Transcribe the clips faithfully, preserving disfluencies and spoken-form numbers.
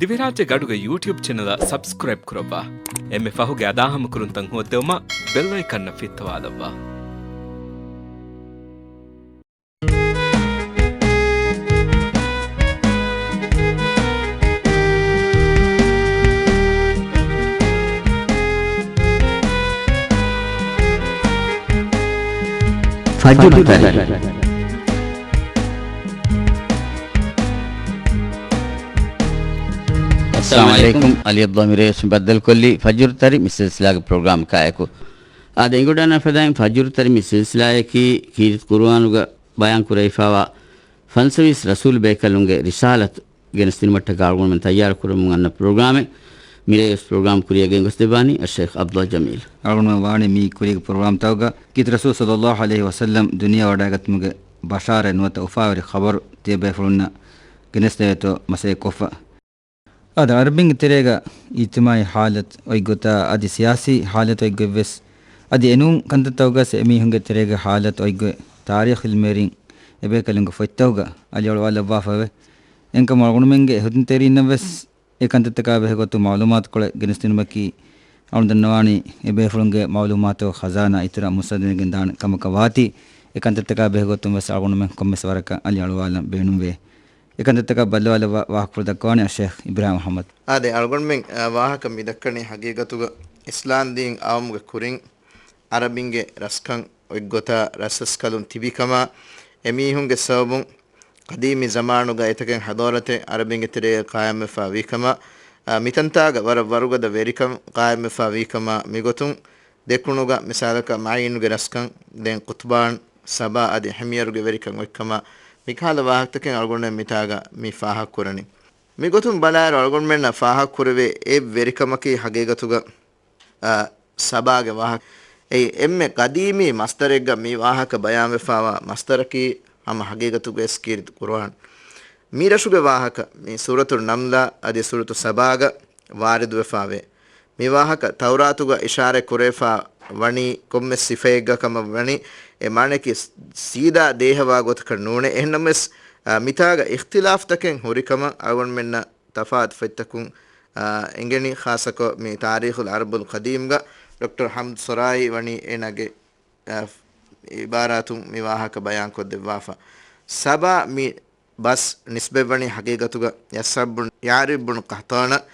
ދިވެހިރާއްޖޭގެ އަޑުގެ ޔޫޓިއުބް ޗެނަލަށް ސަބްސްކްރައިބް ކުރައްވާ. އެންމެ ފަހުގެ އަދާހަމަކުރުންތައް ހޯއްދެވުމަށް ބެލް އައިކަންއަށް ފިއްތަވާލައްވާ. ފަޖުރު ތަރި. އައްސަލާމު ޢަލައިކުމް. ޢަލީ ޢަބްދުﷲ މިރޭވެސް ބައްދަލުކޮށްލީ ފަޖުރު ތަރި މި ސިލްސިލާގެ ޕްރޮގްރާމް ކާއެކު. އާދެ، އެނގިވަޑައިގަންނަވާ ފަދައިން ފަޖުރު ތަރި މި ސިލްސިލާއަކީ ކީރިތި ޤުރުއާނުގަ ބަޔާން ކުރެވިފައިވާ ފަންސަވީސް ރަސޫލު ބޭކަލުންގެ ރިސާލަތު ގެނެސްދިނުމަށްޓަކާ އަޅުގަނޑުމެން ތައްޔާރު ކުރަމުން އަންނަ ޕްރޮގްރާމެއް. މިރޭވެސް ޕްރޮގްރާމް ކުރިއަށް ގެންގޮސްދެއްވާނީ އައްޝައިޚް ޢަބްދުﷲ ޖަމީލް. އަޅުގަނޑުމެން ވާނީ މި ކުރީގެ ޕްރޮގްރާމްތަކުގަ ކީރިތި ރަސޫލު ޞައްލައްލާހު ޢަލައިހި ވަސައްލަމް ދުނިޔެ ވަޑައިގަތުމުގެ ބަޝާރަތް ނުވަތަ އުފާވެރި ޚަބަރު ތިޔަބޭފުޅުންނަށް ގެނެސްދެވޭތޯ މަސައްކަތްކޮށްފަ. އާދެ، ޢަރަބިންގެ ތެރޭގަ އިޖްތިމާޢީ ޙާލަތު އޮތްގޮތާ އަދި ސިޔާސީ ޙާލަތު އޮތްގޮތްވެސް އަދި އެނޫން ކަންތައްތަކުގަސް އެމީހުންގެ ތެރޭގެ ޙާލަތު އޮތްގޮތް ތާރީޚު ޢިލްމުވެރިން އެބޭކަލުންގެ ފޮތްތަކުގަ އަލިއަޅުވާލައްވާފައެވެ. އެހެންކަމުން އަޅުގަނޑުމެންގެ އެހުރިންތެރީންނަށްވެސް އެ ކަންތައްތަކާ ބެހޭގޮތުން މަޢުލޫމާތުކޮޅެއް ގެނެސްދިނުމަކީ އަޅުގަނޑު ދަންނަވާނީ އެބޭފުޅުންގެ މަޢުލޫމާތުގެ ޚަޒާނާ އިތުރަށް މުއްސަނދިވެގެން ދާނެ ކަމަކަށް ވާތީ. އެ ކަންތައްތަކާ ބެހޭގޮތުން ވެސް އަޅުގަނޑުމެން ކޮންމެސް ވަރަކަށް އަލިއަޅުވާލަން ބޭނުންވޭ. އެ ކަންތައްތަކާ ބައްލަވާލައްވާ ވާހަކަފުޅު ދައްކަވާނީ އައްޝައިޚް އިބްރާހިމް އަޙްމަދު. އާދެ، އަޅުގަނޑުމެން، އާ، ވާހަކަ މި ދައްކަނީ ހަގީގަތުގަ އިސްލާމްދީން އައުމުގެ ކުރިން ޢަރަބިންގެ ރަސްކަން އޮތްގޮތާ ރަސްރަސްކަލުން ތިބިކަމާ، އެމީހުންގެ ސަބަބުން ޤަދީމީ ޒަމާނުގަ އެތަކެއް ޙަޟާރަތެއް ޢަރަބިންގެ ތެރޭގަ ޤާއިމްވެފާ ވީކަމާ، އާ، މިތަންތާގަ ވަރަށް ވަރުގަދަ ވެރިކަން ޤާއިމްވެފާ ވީކަމާ، މިގޮތުން ދެކުނުގަ މިސާލަކަށް މަޢީނުގެ ރަސްކަން، ދެން ޤުޠްބާން، ސަބާ އަދި ޙިމްޔަރުގެ ވެރިކަން އޮތްކަމަށް މިކަހަލަ ވާހަކަތަކެއް އަޅުގަނޑުމެން މިތާގަ މި ފާހަގަކުރަނީ. މިގޮތުން ބަލާއިރު އަޅުގަނޑުމެންނަށް ފާހަގަކުރެވޭ އެއް ވެރިކަމަކީ ހަގީގަތުގަ، އާ، ސަބާގެ ވާހަކަ. އެއީ އެންމެ ޤަދީމީ މަޞްދަރެއްގަ މި ވާހަކަ ބަޔާންވެފާވާ މަޞްދަރަކީ ހަމަ ހަގީގަތުގައި ކީރިތި ޤުރުއާން. މި ރަށުގެ ވާހަކަ މި ސޫރަތުއް ނަމްލާ އަދި ސޫރަތުއް ސަބާގަ ވާރިދުވެފާވޭ. މި ވާހަކަ ތައުރާތުގަ އިޝާރަތް ކުރެވިފާ ވަނީ ކޮންމެ ސިފައެއްގަ ކަމަށް ވަނީ، އެ މާނައަކީ ސީދާ ދޭހަވާ ގޮތަކަށް ނޫނޭ. އެހެންނަމަވެސް، އާ، މިތާގަ އިޚްތިލާފްތަކެއް ހުރިކަމަށް އަޅުގަނޑުމެންނަށް ތަފާތު ފޮތްތަކުން، އާ، އެނގެނީ. ޚާއްޞަކޮށް މި ތާރީޚުލް ޢަރަބުލް ޤަދީމްގަ ޑޮކްޓަރ ޙަމްދު ސޮރާއީ ވަނީ އޭނާގެ، އާ، އިބާރާތުން މި ވާހަކަ ބަޔާންކޮށްދެއްވާފަ. ސަބާ މި ބަސް ނިސްބަތްވަނީ ހަގީގަތުގަ ޔަސްޢަބް ބުން ޔާރިބް ބުން ޤަޙްޠާނަށް.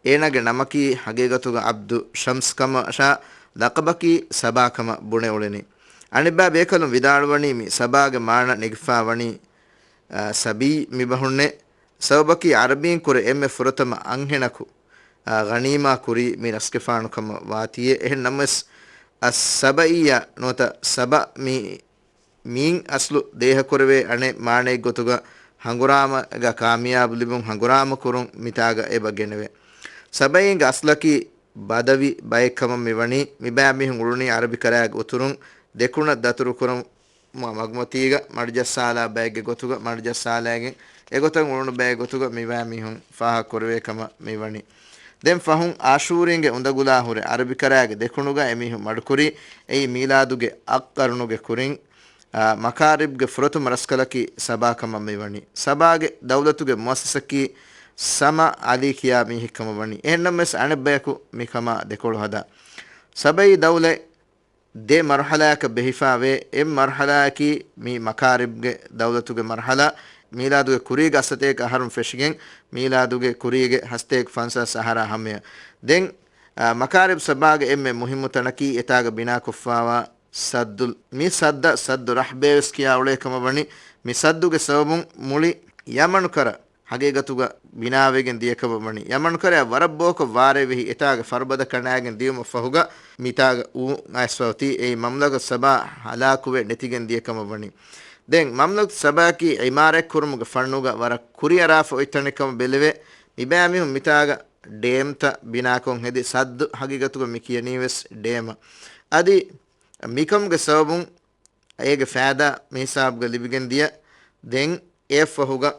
އޭނާގެ ނަމަކީ ހަގީގަތުގަ ޢަބްދު ޝަމްސް ކަމަށާ ލަޤަބަކީ ސަބާ ކަމަށް ބުނެ އުޅެނީ. އަނެއްބައި ބޭކަލުން ވިދާޅުވަނީ މި ސަބާގެ މާނަ ނެގިފާ ވަނީ، އާ، ސަބީ މި ބަހުންނޭ. ސަބަބަކީ ޢަރަބީން ކުރެ އެންމެ ފުރަތަމަ އަންހެނަކު، އާ، ޣަނީމާ ކުރީ މި ރަސްގެފާނު ކަމަށް ވާތީއޭ. އެހެން ނަމަވެސް، އައްސަބައިއްޔާ ނުވަތަ ސަބަ މި މީން އަސްލު ދޭހަކުރެވޭ އަނެއް މާނައެއްގޮތުގަ ހަނގުރާމަގަ ކާމިޔާބު ލިބުން ހަނގުރާމަ ކުރުން މިތާގަ އެބަ ގެނެވޭ. ސަބައީންގެ އަސްލަކީ ބަދަވި ބައެއް ކަމަށް މިވަނީ. މިބައިމީހުން އުޅުނީ ޢަރަބިކަރައިގެ އުތުރުން ދެކުނަށް ދަތުރުކުރަމުން މަގުމަތީގަ މަޑުޖައްސާލާ ބައެއްގެ ގޮތުގަ މަޑުޖައްސާލައިގެން އެގޮތަށް އުޅުނު ބައެއް ގޮތުގަ މިބައިމީހުން ފާހަގަކުރެވޭ ކަމަށް މިވަނީ. ދެން ފަހުން އާޝޫރީންގެ އުނދަގުލާ ހުރެ ޢަރަބިކަރައިގެ ދެކުނުގަ އެމީހުން މަޑުކުރީ. އެއީ މީލާދުގެ އަށް ޤަރުނުގެ ކުރިން، އާ، މަކާރިބްގެ ފުރަތަމަ ރަސްކަލަކީ ސަބާ ކަމަށް މިވަނީ. ސަބާގެ ދައުލަތުގެ މުއައްސަސަކީ ސަމަ ޢަލީ ކިޔާ މީހެއް ކަމަށް ވަނީ. އެހެންނަމަވެސް އަނެއްބަޔަކު މިކަމާ ދެކޮޅު ހަދާ. ސަބައީ ދައުލަތް ދެ މަރުޙަލާއަކަށް ބެހިފާވޭ. އެއް މަރުޙަލާއަކީ މި މަކާރިބްގެ ދައުލަތުގެ މަރުޙަލާ، މީލާދުގެ ކުރީގެ އަށްސަތޭކަ އަހަރުން ފެށިގެން މީލާދުގެ ކުރީގެ ހަސަތޭކަ ފަންސާސް އަހަރާ ހަމަޔަށް. ދެން، އާ، މަކާރިބް ސަބާގެ އެންމެ މުހިއްމު ތަނަކީ އެތާގަ ބިނާކޮށްފާވާ ސައްދު، މި ސައްދަށް ސައްދު ރަޙްބޭވެސް ކިޔާ އުޅޭ ކަމަށް ވަނީ. މި ސައްދުގެ ސަބަބުން މުޅި ޔަމަނު ކަރަ ހަގީގަތުގަ ބިނާވެގެން ދިޔަކަމަށް ވަނީ. ޔަމަނު ކަރައަށް ވަރަށް ބޯކޮށް ވާރޭ ވެހި އެތާގެ ފަރުބަދަ ކަނޑާގެން ދިޔުމަށް ފަހުގަ މިތާގަ އު އައިސްފަ އޮތީ. އެއީ މަމްލަކަތު ސަބާ ހަލާކުވެ ނެތިގެން ދިޔަކަމަށް ވަނީ. ދެން މަމްލަކަތު ސަބާއަކީ ޢިމާރާތް ކުރުމުގެ ފަންނުގަ ވަރަށް ކުރިއަރާފަ އޮތް ތަނެއް ކަމަށް ބެލެވޭ. މިބައިމީހުން މިތާގަ ޑޭމްތައް ބިނާކޮށް ހެދި ސައްދު، ހަގީގަތުގަ މި ކިޔަނީވެސް ޑޭމަށް. އަދި މިކަމުގެ ސަބަބުން އޭގެ ފައިދާ މިހިސާބުގަ ލިބިގެން ދިޔަ. ދެން އެއަށްފަހުގަ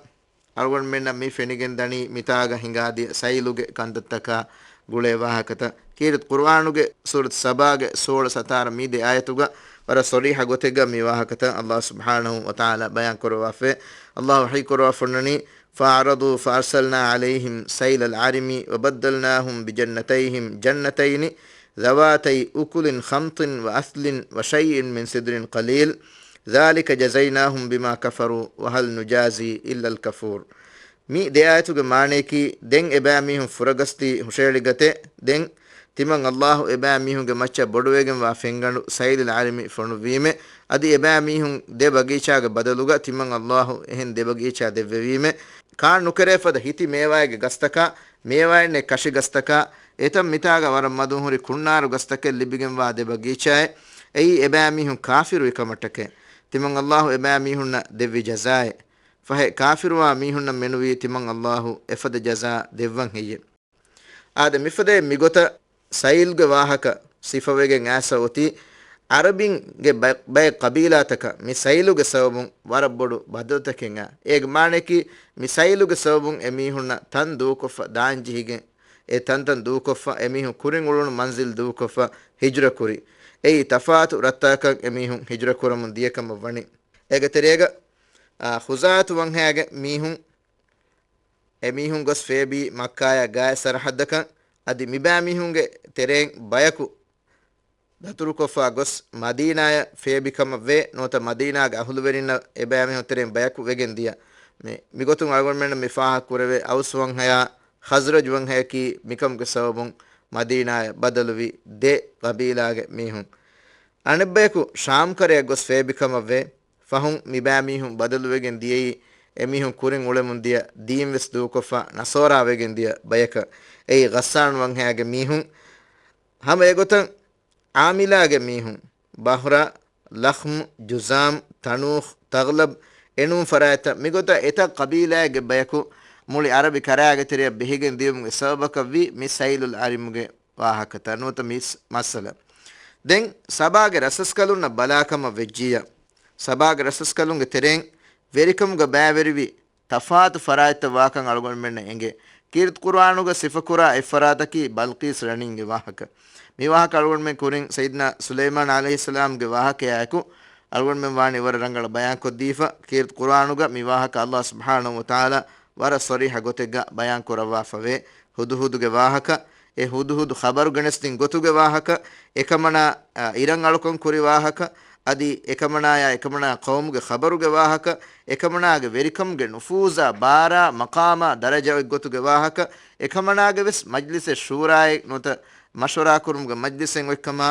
އަޅުގަނޑުމެންނަށް މި ފެނިގެން ދަނީ މިތާގަ ހިނގާދިޔަ ސައިލުގެ ކަންތައްތަކާ ގުޅޭ ވާހަކަތައް. ކީރިތި ޤުރުއާނުގެ ސޫރަތު ސަބާގެ ސޯޅަ ސަތާރަ މި ދެ އާޔަތުގަ ވަރަށް ޞަރީޙަ ގޮތެއްގަ މި ވާހަކަތައް ﷲ ސުބްޙާނަހޫ ވަތަޢާލާ ބަޔާން ކުރައްވާފައި. ﷲ ވަޙީ ކުރައްވާފަ އޮންނަނީ، فأعرضوا فأرسلنا عليهم سيل العرم وبدلناهم بجنتيهم جنتين ذواتي أكل خمط وأثل وشيء من سدر قليل ذلك جزيناهم بما كفروا وهل نجازي إلا الكفور. މި ދެ އާޔަތުގެ މާނަޔަކީ، ދެން އެބައިމީހުން ފުރަގަސްދީ ހުށައެޅިގަތެ، ދެން ތިމަން އައްލާހު އެބައިމީހުންގެ މައްޗަށް ބޮޑުވެގެންވާ ފެންގަނޑު ސައިލުލް އަރިމި ފޮނުއްވީމެ، އަދި އެބައިމީހުން ދެ ބަގީޗާގެ ބަދަލުގަ ތިމަން އައްލާހު އެހެން ދެ ބަގީޗާ ދެއްވެވީމެ. ކާން ނުކެރޭ ފަދަ ހިތި މޭވާއެއްގެ ގަސްތަކާ، މޭވާއެއްނެތް ކަށި ގަސްތަކާ، އެތަން މިތާގަ ވަރަށް މަދުން ހުރި ކުންނާރު ގަސްތަކެއް ލިބިގެންވާ ދެ ބަގީޗާއެއް. އެއީ އެބައިމީހުން ކާފިރުވި ކަމަށްޓަކައި ތިމަން އައްލާހު އެބައިމީހުންނަށް ދެއްވި ޖަޒާއެއް. ފަހެ، ކާފިރުވާ މީހުންނަށް މެނުވީ ތިމަން އައްލާހު އެފަދަ ޖަޒާ ދެއްވަން ހެއްޔެވެ؟ އާދެ، މިފަދައިން މިގޮތަށް ސައިލްގެ ވާހަކަ ސިފަވެގެން އައިސްފަ އޮތީ، އަރަބިންގެ ބަ-، ބައެއް ޤަބީލާތަކަށް މި ސައިލުގެ ސަބަބުން ވަރަށް ބޮޑު ބަދަލުތަކެއް އައި. އޭގެ މާނަޔަކީ، މި ސައިލުގެ ސަބަބުން އެމީހުންނަށް ތަން ދޫކޮށްފަ ދާންޖެހިގެން، އެ ތަންތަން ދޫކޮށްފަ، އެމީހުން ކުރިން އުޅުނު މަންޒިލް ދޫކޮށްފަ ހިޖުރަކުރި. އެއީ ތަފާތު ރަށްތަކަކަށް އެމީހުން ހިޖުރަކުރަމުން ދިޔަކަމަށް ވަނީ. އޭގެ ތެރޭގަ، އާ، ޚުޒާޢަތު ވަންހައިގެ މީހުން އެމީހުން ގޮސް ފޭބީ މައްކާޔާ ގާތް ސަރަޙައްދަކަށް. އަދި މިބައިމީހުންގެ ތެރެއިން ބަޔަކު ދަތުރުކޮށްފަ ގޮސް މަދީނާޔަށް ފޭބިކަމަށް ވޭ. ނުވަތަ މަދީނާގެ އަހުލުވެރިންނަށް އެބައިމީހުން ތެރެއިން ބަޔަކު ވެގެން ދިޔަ. މި، މިގޮތުން އަޅުގަނޑުމެން މި ފާހަގަ ކުރެވޭ، އައުސް ވަންހަޔާ ޚަޒްރަޖް ވަންހަޔަކީ މިކަމުގެ ސަބަބުން މަދީނާޔަށް ބަދަލުވި ދެ ޤަބީލާގެ މީހުން. އަނެއްބަޔަކު ޝާމްކަރަޔަށް ގޮސް ފޭބިކަމަށް ވޭ. ފަހުން މިބައިމީހުން ބަދަލުވެގެން ދިޔައީ، އެމީހުން ކުރިން އުޅެމުން ދިޔަ ދީން ވެސް ދޫކޮށްފަ ނަޞާރާ ވެގެން ދިޔަ ބަޔަކަށް. އެއީ ޣައްސާން ވަންހަޔާގެ މީހުން. ހަމަ އެގޮތަށް ޢާމިލާގެ މީހުން، ބަހްރާ، ލަޚްމު، ޖުޒާމް، ތަނޫޚް، ތަޣްލަބް، އެނޫން ފަރާތްތައް މިގޮތަށް އެތައް ޤަބީލާއެއްގެ ބަޔަކު މުޅި ޢަރަބި ކަރަޔާގެ ތެރެއަށް ބެހިގެން ދިޔުމުގެ ސަބަބަކަށްވީ މި ސައިލުލް އަރިމުގެ ވާހަކަތައް ނުވަތަ މި މައްސަލަ. ދެން ސަބާގެ ރަސްރަސްކަލުންނަށް ބަލާކަމަށް ވެއްޖިއްޔާ، ސަބާގެ ރަސްރަސްކަލުންގެ ތެރެއިން ވެރިކަމުގަ ބައިވެރިވި ތަފާތު ފަރާތްތައް ވާކަން އަޅުގަނޑުމެންނަށް އެނގޭ. ކީރިތި ޤުރުއާނުގަ ސިފަކުރާ އެއްފަރާތަކީ ބަލްޤީސް ރަނީންގެ ވާހަކަ. މި ވާހަކަ އަޅުގަނޑުމެން ކުރިން ސައްޔިދުނާ ސުލައިމާން ޢަލައިހިއްސަލާމްގެ ވާހަކަޔާއެކު އަޅުގަނޑުމެން ވާނީ ވަރަށް ރަނގަޅަށް ބަޔާންކޮށްދީފަ. ކީރިތި ޤުރުއާނުގަ މި ވާހަކަ ﷲ ސުބްޙާނަހޫ ވަތަޢާލާ ވަރަށް ޞަރީޙަ ގޮތެއްގަ ބަޔާން ކުރައްވާފަވޭ. ހުދުހުދުގެ ވާހަކަ، އެ ހުދުހުދު ޚަބަރު ގެނެސްދިން ގޮތުގެ ވާހަކަ، އެކަމަނާ، އަ، އިރަށް އަޅުކަން ކުރި ވާހަކަ، އަދި އެކަމަނާޔާ އެކަމަނާ ޤައުމުގެ ޚަބަރުގެ ވާހަކަ، އެކަމަނާގެ ވެރިކަމުގެ ނުފޫޒާ، ބާރާ، މަޤާމާ، ދަރަޖަ އޮތްގޮތުގެ ވާހަކަ، އެކަމަނާގެ ވެސް މަޖްލިސެއް، ޝޫރާއެއް ނުވަތަ މަޝްވަރާކުރުމުގެ މަޖްލިސެއް އޮތްކަމާ،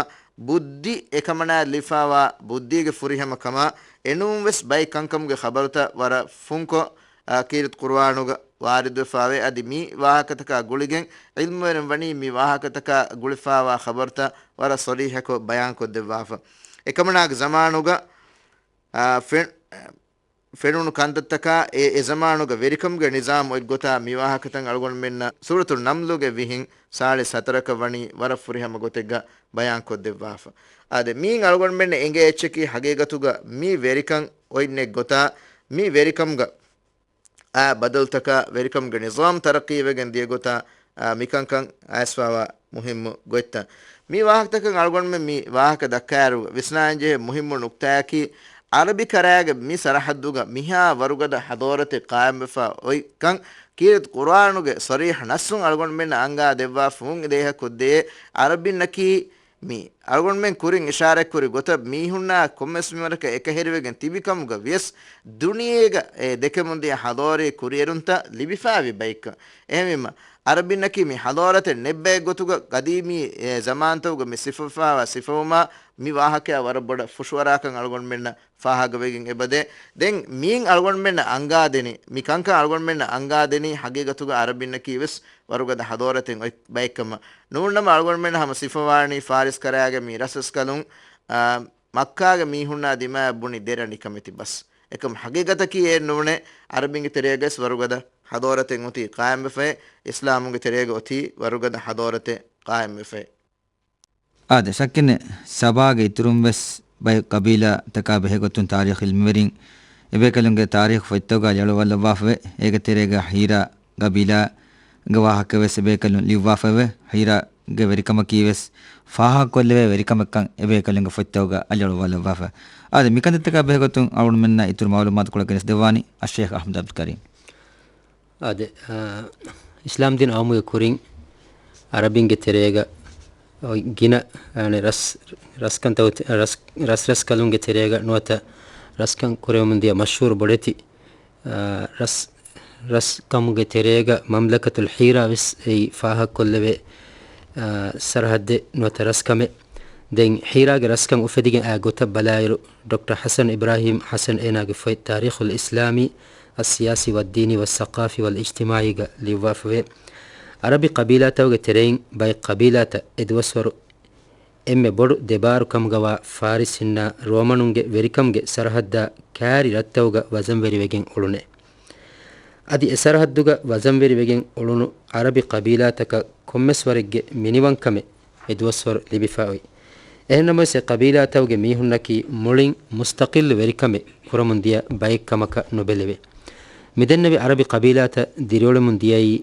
ބުއްދި، އެކަމަނާއަށް ލިބިފާވާ ބުއްދީގެ ފުރިހަމަކަމާ، އެނޫން ވެސް ބައެއް ކަންކަމުގެ ޚަބަރުތައް ވަރަށް ފުންކޮށް، އާ، ކީރިތި ޤުރުއާނުގަ ވާރިދުވެފާވޭ. އަދި މި ވާހަކަތަކާ ގުޅިގެން ޢިލްމުވެރިން ވަނީ މި ވާހަކަތަކާ ގުޅިފާވާ ޚަބަރުތައް ވަރަށް ޞަރީޙަކޮށް ބަޔާންކޮށްދެއްވާފަ. އެކަމަނާގެ ޒަމާނުގަ، އާ، ފެ-، ފެނުނު ކަންތައްތަކާ އެ، އެ ޒަމާނުގަ ވެރިކަމުގެ ނިޒާމް އޮތްގޮތާ މި ވާހަކަތައް އަޅުގަނޑުމެންނަށް ސޫރަތު ނަމްލުގެ ވިހިން ސާޅީސް ހަތަރަކަށް ވަނީ ވަރަށް ފުރިހަމަ ގޮތެއްގަ ބަޔާންކޮށްދެއްވާފަ. އާދެ، މީން އަޅުގަނޑުމެންނަށް އެނގޭ އެއްޗަކީ ހަގީގަތުގަ މި ވެރިކަން އޮތްނެތް ގޮތާ މި ވެރިކަމުގަ އާ ބަދަލުތަކާ ވެރިކަމުގެ ނިޒާމް ތަރައްޤީވެގެން ދިޔަ ގޮތާ، އާ، މިކަންކަން އައިސްފާވާ މުހިއްމު ގޮތްތައް. މި ވާހަކަތަކަށް އަޅުގަނޑުމެން މި ވާހަކަ ދައްކާއިރު ވިސްނާންޖެހޭ މުހިއްމު ނުކްތާއަކީ، އަރަބި ކަރައިގެ މި ސަރަހައްދުގަ މިހާ ވަރުގަދަ ޙަޟާރަތެއް ޤާއިމްވެފާ އޮތްކަން ކީރިތި ޤުރުއާނުގެ ޞަރީޙު ނައްޞުން އަޅުގަނޑުމެންނަށް އަންގާ ދެއްވާފަ ވުން އެދޭހަކު ދޭ. އަރަބިންނަކީ މި އަޅުގަނޑުމެން ކުރިން އިޝާރަތްކުރި ގޮތަށް މީހުންނާ ކޮންމެސް މިންވަރަކަށް އެކަހެރިވެގެން ތިބިކަމުގަ ވިޔަސް، ދުނިޔޭގަ އެ ދެކެމުންދިޔަ ޙަޟާރީ ކުރިއެރުންތައް ލިބިފާވި ބައެއްކަން. އެހެންވީމަ، އަރަބިންނަކީ މި ޙަޟާރަތެއް ނެތް ބައެއްގޮތުގަ ޤަދީމީ، އެ، ޒަމާންތަކުގަ މި ސިފަވެފާވާ ސިފަވުމާ، މި ވާހަކަޔާ ވަރަށް ބޮޑަށް ފުށުއަރާކަން އަޅުގަނޑުމެންނަށް ފާހަގަވެގެން އެބަދޭ. ދެން މީން އަޅުގަނޑުމެންނަށް އަންގާދެނީ، މި ކަންކަން އަޅުގަނޑުމެންނަށް އަންގާދެނީ ހަގީގަތުގަ އަރަބިންނަކީ ވެސް ވަރުގަދަ ޙަޟާރަތެއް އޮތް ބައެއްކަމަށް. ނޫންނަމަ އަޅުގަނޑުމެންނަށް ހަމަ ސިފަވާނީ ފާރިސް ކަރައިގެ މި ރަސްރަސްކަލުން، އާ، މައްކާގެ މީހުންނާ ދިމާއަށް ބުނި ދެރަ ނިކަމެތި ބަސް. އެކަމް ހަގީގަތަކީ އެއެއް ނޫނޭ، އަރަބިންގެ ތެރޭގަވެސް ވަރުގަދަ ޙަޟާރަތެއް އޮތީ ޤާއިމްވެފައޭ، އިސްލާމުގެ ތެރޭގަ އޮތީ ވަރުގަދަ ޙަޟާރަތެއް ޤާއިމްވެފައޭ. އާދެ، ޝައްކެއްނެތް، ސަބާގެ އިތުރުން ވެސް ބައެއް ޤަބީލާތަކާ ބެހޭގޮތުން ތާރީޚު ޢިލްމުވެރިން އެބޭކަލުންގެ ތާރީޚު ފޮތްތަކުގަ އަލިއަޅުވާލައްވާފަވޭ. އޭގެ ތެރޭގަ ހީރާ ޤަބީލާގެ ވާހަކަ ވެސް އެބޭކަލުން ލިޔުއްވާފައެވެ. ހީރާގެ ވެރިކަމަކީ ވެސް ފާހަގަކޮށްލެވޭ ވެރިކަމެއްކަން އެބޭކަލުންގެ ފޮތްތަކުގަ އަލިއަޅުވާލައްވާފަ. އާދެ، މިކަންތައްތަކާ ބެހޭގޮތުން އަޅުގަނޑުމެންނަށް އިތުރު މަޢުލޫމާތުކޮޅެއް ގެނެސްދެއްވާނީ އައްޝައިޚް އަޙްމަދު ޢަބްދުލް ކަރީމް. އާދެ، އާ، އިސްލާމްދީން އައުމުގެ ކުރިން އަރަބިންގެ ތެރޭގަ އޮތް ގިނަ، އާނެ، ރަސް، ރަސްކަންތައް، ރަސް، ރަސްރަސްކަލުންގެ ތެރޭގަ ނުވަތަ ރަސްކަން ކުރެވެމުންދިޔަ މަޝްހޫރު ބޮޑެތި، އާ، ރަސް، ރަސްކަމުގެ ތެރޭގަ މަމްލަކަތުލް ހީރާ ވެސް އެއީ ފާހަގަކޮށްލެވޭ، އާ، ސަރަހައްދެއް ނުވަތަ ރަސްކަމެއް. ދެން ހީރާގެ ރަސްކަން އުފެދިގެން އާ ގޮތަށް ބަލާއިރު، ޑޮކްޓަރ ޙަސަން އިބްރާހީމް ޙަސަން އޭނާގެ ފޮތް ތާރީޚުލް އިސްލާމީ، އައްސިޔާސީ ވައްދީނީ ވައްސަޤާފީ ވަލް އިޖްތިމާޢީގަ ލިޔުއްވާފަވޭ. އަރަބި ޤަބީލާތަކުގެ ތެރެއިން ބައެއް ޤަބީލާތައް އެދުވަސްވަރު އެންމެ ބޮޑު ދެބާރު ކަމުގަވާ ފާރިސިންނާ ރޯމަނުންގެ ވެރިކަމުގެ ސަރަހައްދާ ކާރި ރަށްތަކުގަ ވަޒަންވެރިވެގެން އުޅުނޭ. އަދި އެ ސަރަހައްދުގަ ވަޒަންވެރިވެގެން އުޅުނު އަރަބި ޤަބީލާތަކަށް ކޮންމެސް ވަރެއްގެ މިނިވަންކަމެއް އެދުވަސްވަރު ލިބިފައި އޮތް. އެހެންނަމަވެސް، އެ ޤަބީލާތަކުގެ މީހުންނަކީ މުޅިން މުސްތަޤިއްލު ވެރިކަމެއް ކުރަމުން ދިޔަ ބައެއް ކަމަކަށް ނުބެލެވޭ. މިދެންނެވި އަރަބި ޤަބީލާތައް ދިރިއުޅެމުން ދިޔައީ